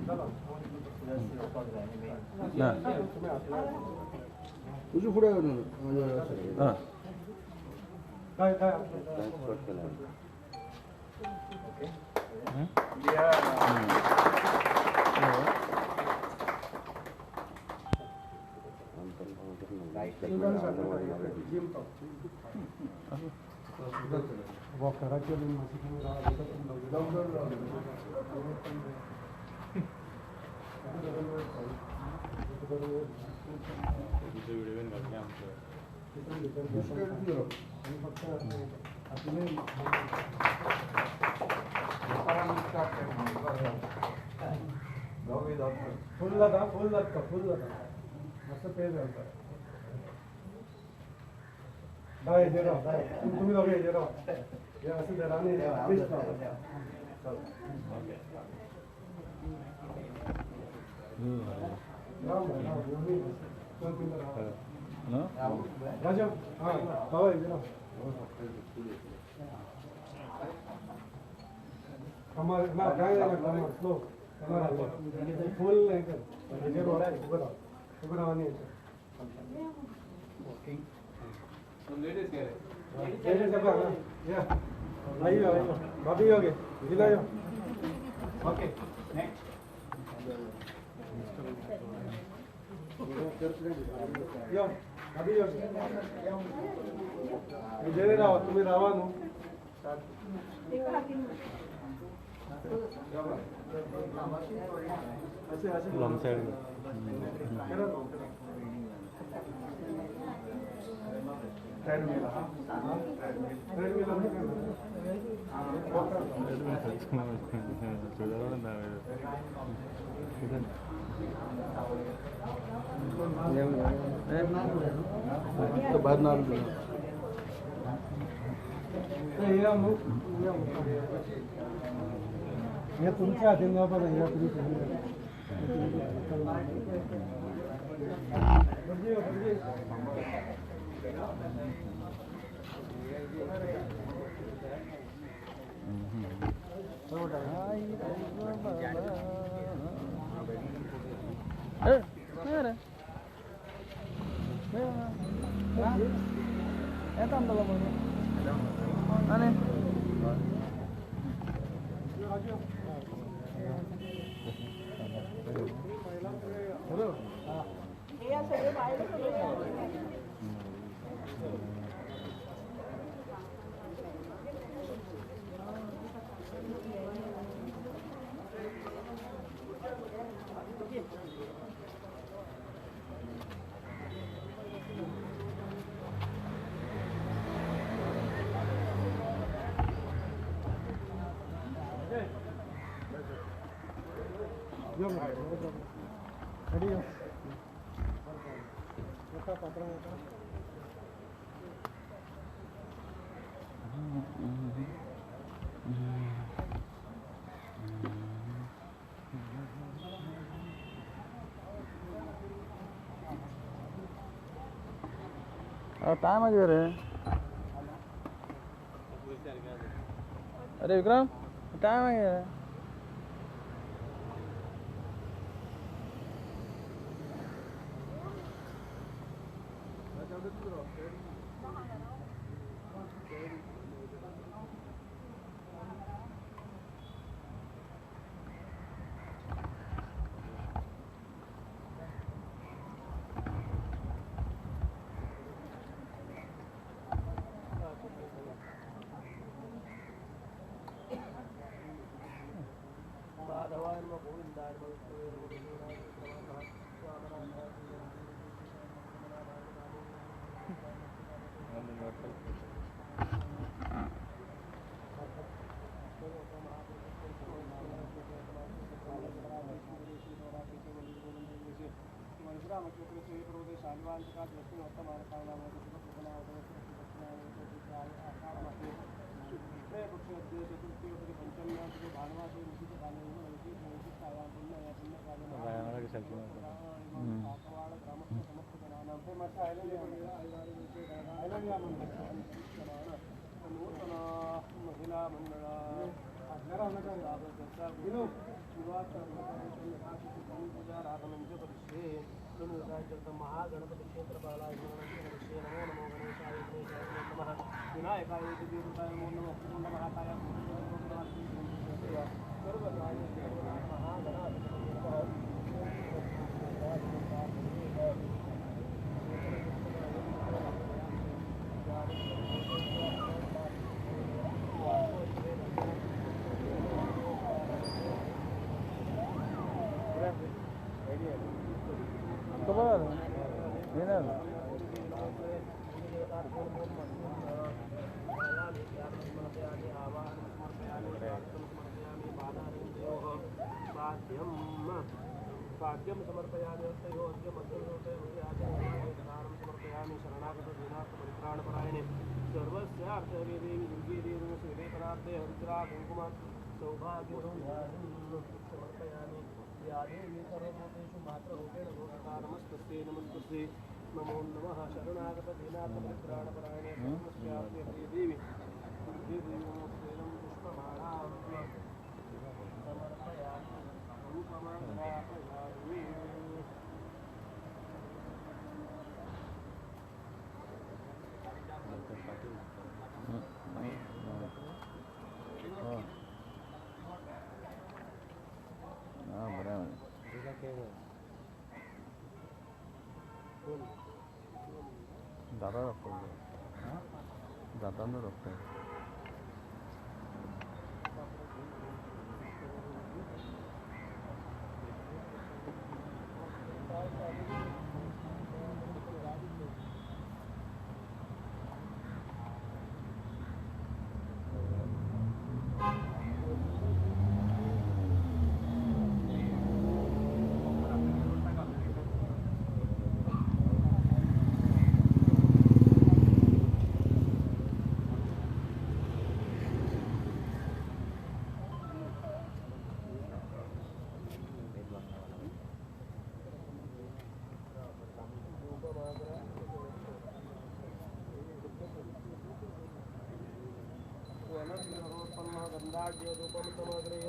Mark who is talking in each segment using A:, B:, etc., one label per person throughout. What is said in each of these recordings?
A: ना
B: तुझे फुडें
A: हां
C: काय काय
D: ओके
C: फुल जाता फुल जाता फुल जाता मस्त पेज घालता दाय हेजेर राव तुमी दोगे हेजेर राव हे अशें धरा न्ही बेस्ट राव राव राजा हां बाबा हेजेर राव कमर ना काय ना स्लो कमर फुल नाही कर हेजेर उभं राव उभं राव आणि
D: ओके लेडीज के
C: लेडीज या आइयो आइयो भाभी हो गए जिला
D: ओके नेक्स्ट
C: यो भाभी यो हेजेर रावा तुम्ही रावा न्हू असे असे
A: लॉंग साइड
B: तो बाहर ना
C: हे तुमच्या हातीन जावपा जाय तुमी
A: टाइम आ गया रे। अरे विक्रम टाइम आ गया।
C: पाद्यं समर्पयामि समर्पयामि शरणागत दीनार्थ परित्राणपरायणे सर्वस्यार्थ देवी दुर्गे देवी विवेकनार्थे हरिद्रा कुंकुम सौभाग्य समर्पयामि। या देवी सर्वभूतेषु मातृरूपेण भूता नमस्तस्यै नमस्तस्यै नमो नमः। शरणागत दीनार्थ परित्राणपरायणे सर्वस्यार्थे देवी दुर्गे देवी नमस्ते पुष्पमालां समर्पयामि।
A: दादा दादा रोकते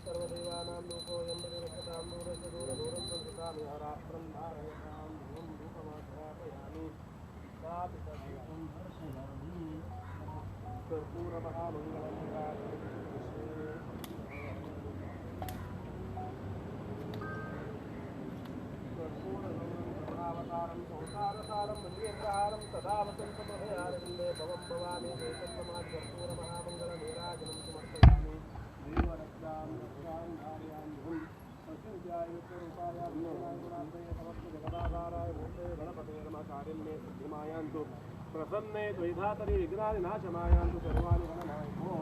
C: सर्वदेवानां लोकोऽयं प्रतिरक्षतां दूरस्य दूरदूरं संसृतामि हरात्रं धारयतां ध्रुवं धूपमाघ्रापयामि स्थापितदीपं दर्शयामि। कर्पूरमहामङ्गलं कर्पूरगौरं संसारसारं मन्दिरहारं सदा वसन्तमभयारविन्दे भवं भवामि एकं कर्पूरमहामङ्गलनीराजनं समर्पयामि। सिद्धिमायान्तु प्रसन्ने द्वैधातरि विघ्नानि नाशमायान्तु सर्वाणि गणनायको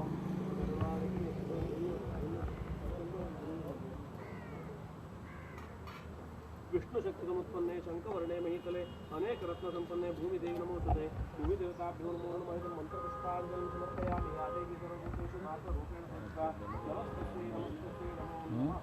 C: विष्णुशक्तिसमुत्पन्ने शङ्खवर्णे महीतले अनेक रत्नसम्पन्ने भूमिदेवी नमोस्तुते। भूमिदेवताभ्यो नमो नमः। इदं मन्त्रपुष्पाञ्जलिं समर्पयामि। या देवी सर्वभूतेषु मातृरूपेण संस्थिता नमस्तस्यै नमस्तस्यै नमो नमः।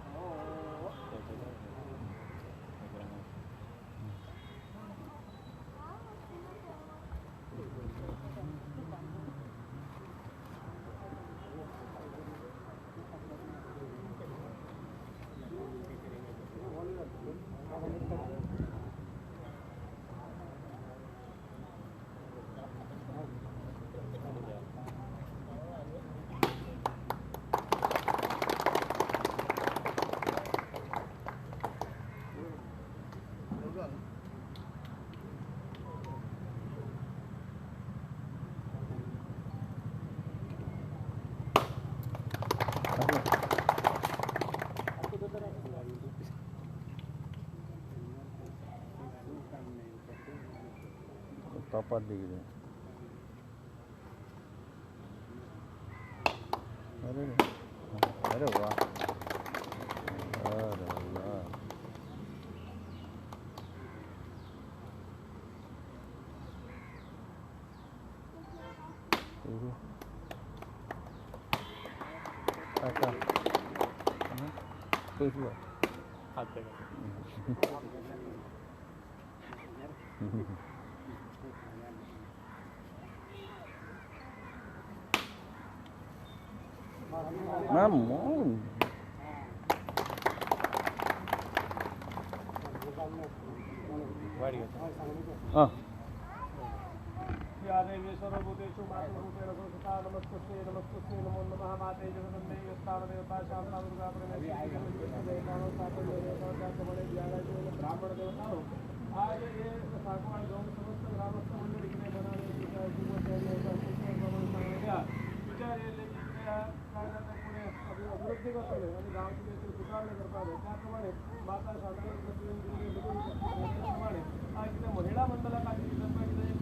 A: टॉपर दिख रहे। अरे अरे वाह, अरे वाह। अच्छा Mamón. हां.
C: या देवी सर्वभूतेषु मातृरूपेण संस्थिता नमस्तस्यै नमस्तस्यै नमो नमः. माते जगदम्बे स्थानदेवता शांता दुर्गा परमेश्वरी ब्राह्मण देवता हो. आज हे सागवान गाव समस्त ग्रामस्थ मंडळी इकडे बनाने विचार येले की काय जाता पुढे अभिवृद्धी करतले आणि गावची देखील सुधारणा करपाक जाय. त्याप्रमाणे माता शांता त्याप्रमाणे आज कितें महिला मंडळाक आज कितें कितें एक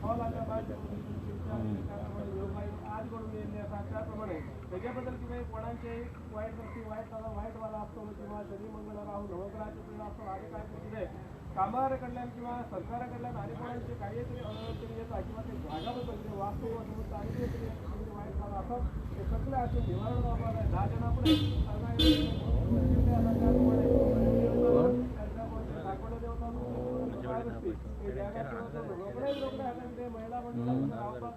C: हॉलाच्या भायर त्याप्रमाणे योगायोग आज घडून येयल्ले आसा. त्याप्रमाणे तेज्या बद्दल कितें कोणाचें वायट दृश्टी वायट वायट वाला आसतलो किंवा शनी मंगळ राहू नवग्रहाचे पिढा आसतलो आनी काय कितें कामगारा कडल्यान किंवा सरकारा कडल्यान आनी कोणाचे काही तरी अडचणी येता किंवा ते जागा बद्दल कितें वास्तू समज आनी कितें तरी वायट जालां आसत ते सगळें अशें निवारण जावपाक जाय. 10 जाणां फुडें रोखडेच रोखडे आतां महिला मंडळाक रावपाक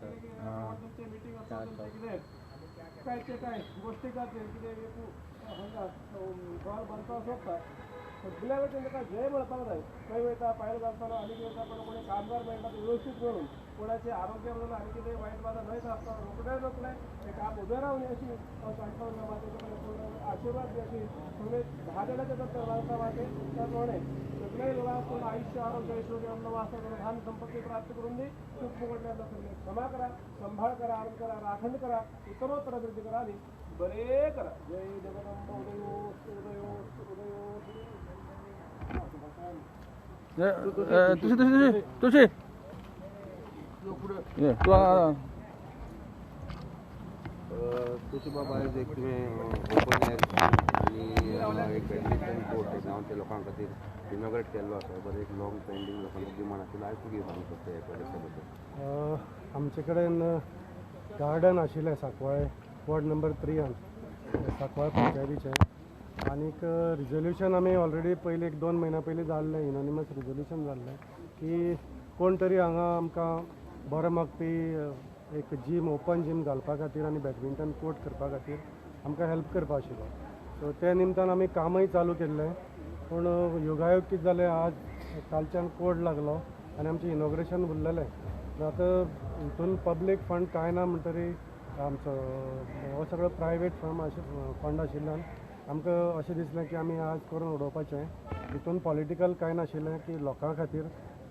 C: तुमचें मिटींग आसता तुमचें कितें कांयचे कांय गोश्टी खातीर कितें एक हांगा हॉल बांदपाक सोदता सगल्या वटेन ताका जय मेळपाक जाय. खंय वयता पायल घालतना आनी कितें वयता कोण कोणी कामगार मेळटा ते व्यवस्थीत करून कोणाचे आरोग्या बद्दल आनी कितें वायट बाधा न्हय आसता रोखडे रोखडे तें काम उबें रावन अशी हांव सांगता मातेचे कडेन पूर्ण आशिर्वाद दी अशी सगळे 10 जाणांच्या नंतर मागता माते. त्याप्रमाणे सगळे लोकांक पूर्ण आयुष्य आरोग्य ऐश्वर्य अन्न वासना धन संपत्ती प्राप्त करून दी. चूक मुगडल्यानं सगळे क्षमा करा, संभाळ करा, आनंद करा, राखण करा, उत्तरोत्तर अभिवृद्धी करा आणि बरे करा. जय जगदंब उदयोस्तु उदयोस्तु उदयोस्तु.
A: तुशी तुशी तुशी तूं
B: तुशी बाबा आयज एक तुवें ओपन एअर आनी एक बॅडमिंटन कोर्ट गांवच्या लोकां खातीर इनॉग्रेट केल्लो आसा. बरें एक लॉंग पेंडींग लोकांचो डिमांड आशिल्लो. आयज तूं कितें सांगूंक सोदता ह्या प्रोजेक्टा बद्दल?
E: आमचे कडेन गार्डन आशिल्लें सांकवाळे वॉर्ड नंबर 3 सांकवाळे पंचायतीचें आनीक रिजोल्युशन आमी ऑलरेडी पयलीं 1-2 म्हयन्या पयलीं जाल्लें, युनानिमस रिजोल्युशन जाल्लें की कोण तरी हांगा आमकां बरो मागपी एक जीम ओपन जीम घालपा खातीर आनी बॅडमिंटन कोर्ट करपा खातीर आमकां हेल्प करपा आशिल्लो. सो ते निमतान आमी कामय चालू केल्लें पूण योगायोग कितें जालें आज कालच्यान कोड लागलो आनी आमचें इनॉग्रेशन उरलेलें. आतां हितून पब्लीक फंड कांय ना म्हणटरी आमचो हो सगळो प्रायवेट फंड आशिल्ल्यान आमकां अशें दिसलें की आमी आज करून उडोवपाचें. हितून पॉलिटिकल कांय नाशिल्लें की लोकां खातीर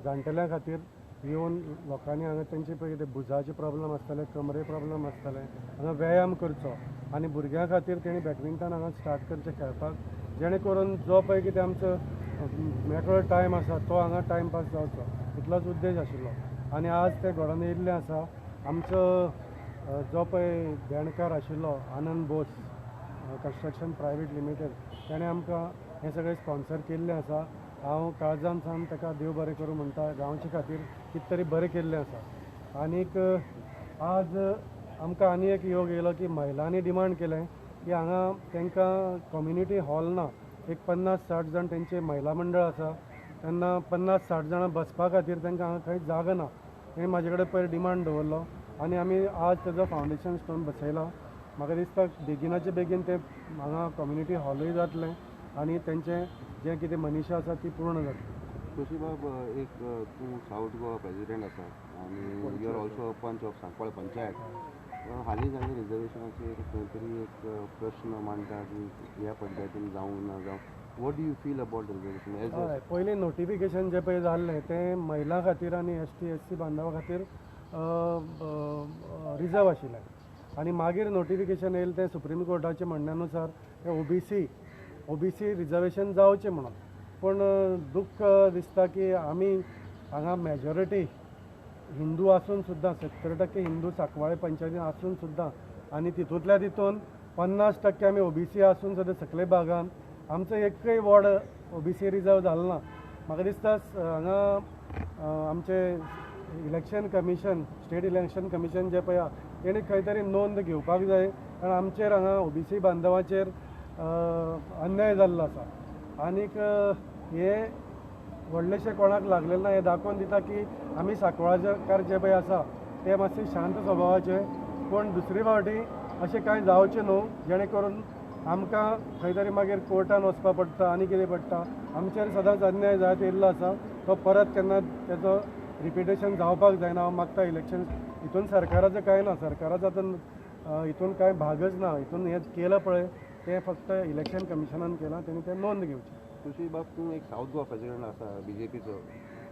E: जाणटेल्यां खातीर येवन लोकांनी हांगा तेंचे पळय कितें भुजाचे प्रॉब्लम आसतले, कमरे प्रॉब्लम आसतले, हांगा व्यायाम करचो आनी भुरग्यां खातीर तेणी बॅडमिंटन हांगा स्टार्ट करचें खेळपाक, जेणे करून जो पळय कितें आमचो मेकळो टायम आसा तो हांगा टायम पास जावचो इतलोच उद्देश आशिल्लो. आनी आज तें घडोवन येयल्लें आसा. आमचो जो पळय देणकार आशिल्लो Anand Bose construction private limited तेणें आमकां हें सगळें स्पॉन्सर केल्लें आसा. हांव काळजान सावन ताका देव बरें करूं म्हणटा, गांवचे खातीर कितें तरी बरें केल्लें आसा. आनीक आज आमकां आनी एक योग येयलो की महिलांनी डिमांड केलें की हांगा तांकां कम्युनिटी हॉल ना, एक 50-60 जाण तेंचें महिला मंडळ आसा तेन्ना 50-60 जाणां बसपा खातीर तांकां हांगा खंय जागा ना. तेणी म्हाजे कडेन पयर डिमांड दवरलो आनी आमी आज तेजो फावंडेशन स्टोन बसयला. म्हाका दिसता बेगिनाचे बेगीन तें हांगा कम्युनिटी हॉलूय जातलें आनी तेंचें जें कितें मनीशा आसा ती पूर्ण जातली.
B: तुशी बाब एक तूं सावथ गोवा प्रेजिडेंट आसा आनी you are also panch of Sancoale panchayat. हालीं जाल्ले रिजर्वेशनाचेर खंय तरी एक प्रश्न मांडटा की ह्या पंचायतीन जावंक ना जावं, what do you feel about reservation?
E: हय, पयलीं नोटिफिकेशन जें पळय जाल्लें तें महिलां खातीर आनी ST SC बांधवा खातीर रिजर्व आशिल्लें आनी मागीर नोटिफिकेशन येयलें तें सुप्रीम कोर्टाच्या म्हणण्या नुसार तें ओबीसी रिजर्वेशन जावचें म्हणून. पूण दुख्ख दिसता की आमी हांगा मेजॉरिटी हिंदू आसून सुद्दां 70% हिंदू सांकवाळे पंचायतीन आसून सुद्दां आनी तितूंतल्या तितून 50% आमी ओबीसी आसून सुद्दां सकले भागान आमचो एकय वॉर्ड ओबीसी रिजर्व जालो ना. म्हाका दिसता हांगा आमचे election commission, state election commission जें पळय आहा तेणी खंय तरी नोंद घेवपाक जाय, कारण आमचेर हांगा ओबीसी बांधवाचेर अन्याय जाल्लो आसा. आनीक हे व्हडलेशें कोणाक लागलें ना, हें दाखोवन दिता की आमी सांकवाळकार जे पळय आसा ते मातशे शांत स्वभावाचे, पूण दुसरे फावटी अशें कांय जावचें न्हू जेणे करून आमकां खंय तरी मागीर कोर्टान वचपा पडटा आनी कितें पडटा. आमचेर सदांच अन्याय जायत येयल्लो आसा, तो परत केन्ना तेजो रिपिटेशन जावपाक जायना. हांव मागता इलेक्शन हितून सरकाराचें कांय ना, सरकाराचो आतां हितून कांय भागच ना. हितून हें केलां पळय तें फक्त इलेक्शन कमिशनान केलां, तेणी तें नोंद घेवची.
B: तुळशी बाब, तूं एक सावथ गोवा प्रेसिडेंट आसा बीजेपीचो,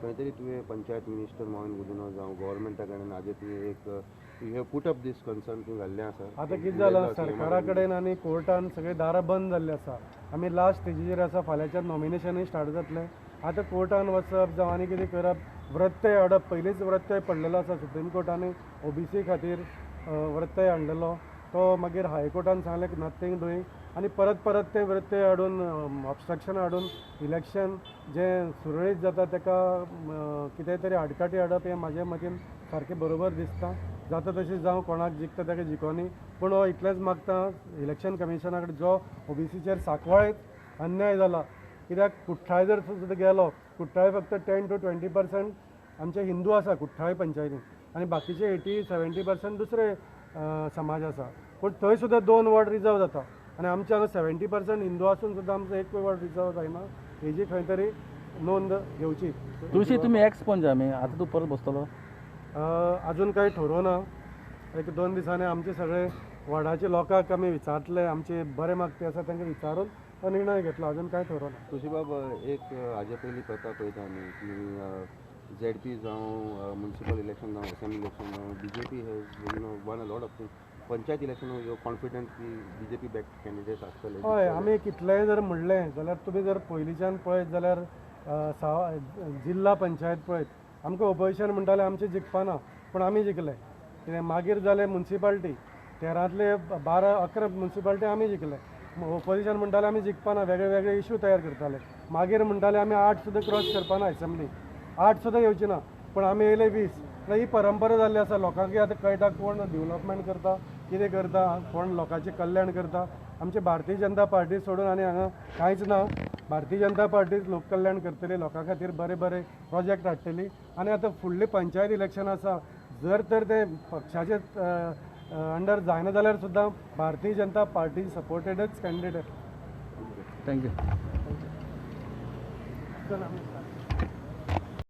B: खंय तरी तुवें पंचायत मिनिस्टर मॉविन गुदिन्हो जावं गव्हर्मेंटा कडेन हाजेर तुवें एक you have put up this concern तुवें घाल्लें आसा.
E: आतां कितें जालां, सरकारा कडेन आनी कोर्टान सगळीं दारां बंद जाल्लीं आसा. आमी लास्ट स्टेजीचेर आसा, फाल्यांच्यान नॉमिनेशनूय स्टार्ट जातलें. आतां कोर्टान वचप जावं आनी कितें करप, वृत्तय हाडप, पयलींच वृत्तय पडलेलो आसा. सुप्रीम कोर्टानूय ओबीसी खातीर वृत्तय हाडलेलो, तो मागीर हायकोर्टान सांगलें की नथींग डुईंग, आनी परत परत तें वृत्तय हाडून ऑबस्ट्रक्शन हाडून इलेक्शन जें सुरळीत जाता ताका कितें तरी आडकाठी हाडप हें म्हाज्या मतीन सारकें बरोबर दिसता. जाता तशें जावं, कोणाक जिखता ताका जिखोनी, पूण हो इतलेंच मागता इलेक्शन कमिशना कडेन जो ओबीसीचेर सांकवाळेंत अन्याय जाला, कित्याक कुठ्ठाळे जर सुद्दां गेलो, कुठ्ठाळे फक्त 10 to 20% आमचे हिंदू आसा कुठ्ठाळे पंचायतीन, आनी बाकीचे 80-70% दुसरे समाज आसा. पूण थंय सुद्दां 2 वॉर्ड रिजर्व जाता आनी आमच्या हांगा 70% हिंदू आसून सुद्दां आमचो एक वॉर्ड रिजर्व जायना. हेजी खंय तरी नोंद घेवची.
A: तुळशी, तुमी एक्स पंच आमी, आतां तूं परत बसतलो?
E: अजून कांय ठरोवना. 1-2 दिसांनी आमचे सगळे वॉर्डाचे लोकांक आमी विचारतले, आमचे बरे मागपी आसा तांकां विचारून तो निर्णय घेतलो, अजून कांय ठरोवना.
B: तुळशीबाब, एक हाजे पयलीं प्रथा पळयता आमी की झेडपी जावं म्युनिसिपल इलेक्शन जावं असेंब्ली इलेक्शन जावं, BJP has you know won a lot of things. Panchayat election you confident की बीजेपी बॅक्ड कॅन्डिडेट्स आसतले?
E: हय, आमी कितलेंय जर म्हणलें जाल्यार तुमी जर पयलींच्यान पळयत जाल्यार जिल्हा पंचायत पळयत, आमकां ओपोजिशन म्हणटालें आमचें जिखपाना, पूण आमी जिखले. कितें मागीर जालें मुन्सिपाल्टी, 13तले 12-11 मुन्सिपाल्टी आमी जिखले. ओपोजिशन म्हणटालें आमी जिखपाना, वेगळे वेगळे इशू तयार करताले. मागीर म्हणटाले आमी 8 सुद्दां क्रॉस करपाना, एसेंब्ली 8 सुद्दां येवची ना, पूण आमी येयले 20. म्हळ्यार ही परंपरा जाल्ली आसा. लोकांक आतां कळटा कोण डेवलपमेंट करता, कितें करता, कोण लोकांचें कल्याण करता. आमचे भारतीय जनता पार्टी सोडून आनी हांगा कांयच ना. भारतीय जनता पार्टीच लोककल्याण करतली, लोकां खातीर बरे बरे प्रोजेक्ट हाडटली. आनी आतां फुडलें पंचायत इलेक्शन आसा, जर तर तें पक्षाचे अंडर जायना जाल्यार सुद्दां Bharatiya Janata party सपोर्टेडच candidate.
A: Thank you.
E: चला.